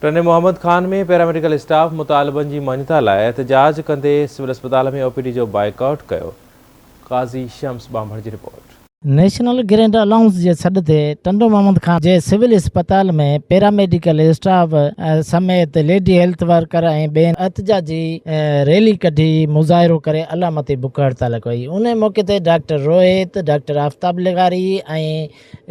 ٽنڊي Muhammad Khan ۾ paramedical staff مطالبن جي مڃتا لاء احتجاج ڪندي سول اسپتال ۾ او پي ڊي جو بائيڪاٽ ڪيو، قاضي شمس ٻانڀڻ جي رپورٽ. نيشنل گرينڊ الائونس جي سڏ تي ٽنڊو محمد خان جي سول اسپتال ۾ پيراميڊيڪل اسٽاف سميت ليڊي هيلٿ ورڪر ۽ ٻين احتجاجي ريلي ڪڍي مظاهرو ڪري علامتي بک هڙتال ڪئي انهي موقعي تي ڊاڪٽر روهيت، ڊاڪٽر آفتاب لغاري ۽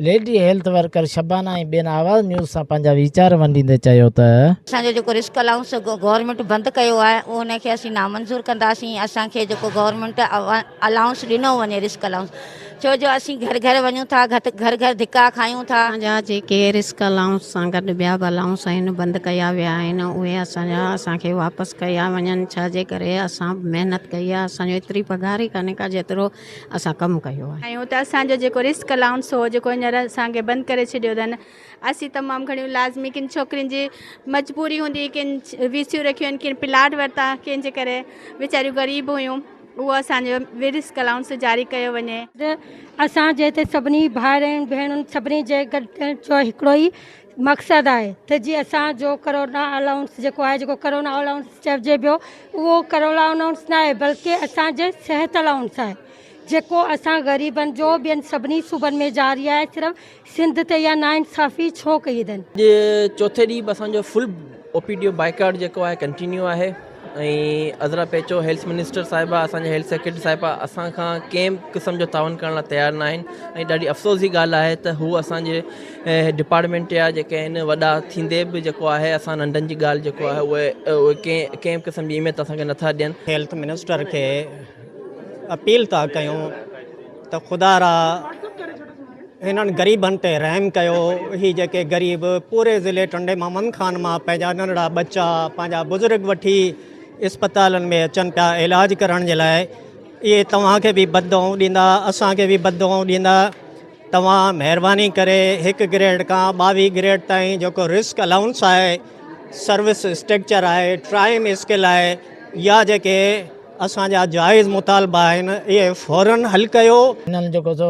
ليڊي هيلٿ ورڪر شبانه ۽ ٻين آواز نيوز سان پنهنجا ويچار ونڊيندي چيو ته. اسان جو جيڪو رسڪ الائونس گورنمينٽ بند ڪيو آهي ان کي اسين نامنظور ڪنداسين اسان کي جيڪو گورنمينٽ الائونس ڏنو وڃي رسڪ الائونس ڇو جو اسين گهر گهر وڃون ٿا گهر گهر ڌڪا کايون ٿا. اسان جا جيڪي رسڪ الائونس سان گڏ ٻيا به الائونس آهن بند ڪيا ويا آهن اهي اسان جا اسان کي واپس ڪيا وڃن ڇا جي ڪري اسان محنت ڪئي آهي اسان جو ايتري پگهار ئي ڪانهي ڪا جيترو اسان ڪم ڪيو آهي. آهيون ته اسان جو جيڪو رسڪ الائونس هو جيڪو هينئر اسان کي بند ڪري ڇڏيو اٿن اسين تمام گهڻيون لازمي ڪن ڇوڪرين جي مجبوري هوندي ڪن وي سيون رکيون آهن ڪن پلاٽ ورتا ڪنهن جي ڪري ويچاريون غريب هيون اهو اسان جو رسڪ الائونس جاري ڪيو وڃي. اسان جي هتي سڀني ڀائرن ڀيڻن سڀني جي گڏ جو هڪڙو ئي مقصد آهي ته جي اسان جو ڪرونا الائونس جيڪو آهي جيڪو ڪرونا الائونس چئجي پيو اهو ڪرونا الائونس نه آهي بلڪه اسان جي صحت الائونس آهي جيڪو اسان غريبن جو ٻين سڀني صوبن ۾ جاري آهي صرف سنڌ تي اها ناانصافي ڇو ڪئي اٿن. اڄ چوٿين ڏينهن به اسان جو فل او پي ڊي جو بائيڪاٽ جيڪو آهي ڪنٽينيو آهي ۽ عذرا پيچو هيلٿ منسٽر صاحبه اسان جي هيلٿ سيڪريٽري صاحبه اسان کان ڪنهن به قسم جو تعاون ڪرڻ لاء تيار نه آهن ۽ ڏاڍي افسوس جي ڳالهه آهي ته هو اسان جي ڊپارٽمينٽ جا جيڪي آهن وڏا ٿيندي به جيڪو آهي اسان ننڍن جي ڳالهه جيڪو آهي اهي اهي ڪنهن ڪنهن به قسم جي اهميت اسان کي نٿا ڏين. هيلٿ منسٽر کي اپيل ٿا ڪيون ته خدا را هنن غريبن تي رحم ڪيو هي جيڪي غريب پوري ضلعي ٽنڊي محمد خان مان پنهنجا ننڍڙا ٻچا پنهنجا بزرگ وٺي اسپتالن ۾ اچن پيا علاج ڪرڻ جي لاء اهي توهان کي به بد دعائون ڏيندا اسان کي به بد دعائون ڏيندا توهان مهرباني ڪري هڪ گريڊ کان 22 گريڊ تائين جيڪو رسڪ الائونس آهي سروس اسٽرڪچر آهي ٽائيم اسڪيل آهي يا جيڪي اسان جا جائز مطالبا آهن اهي فورن حل ڪيو. هنن جيڪو سو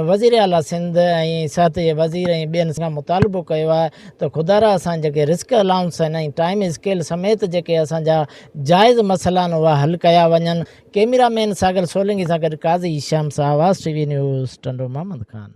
وزير اعليٰ سنڌ ۽ صحت جي وزير ۽ ٻين کان مطالبو ڪيو آهي ته خدارا اسان جيڪي رسڪ الائونس آهن ۽ ٽائيم اسڪيل سميت جيڪي اسان جا جائز مسئلا آهن اها حل ڪيا وڃن ڪئميرا مين ساگر سولنگي سان گڏ Qazi Shams Awaz T V news Tando Muhammad Khan.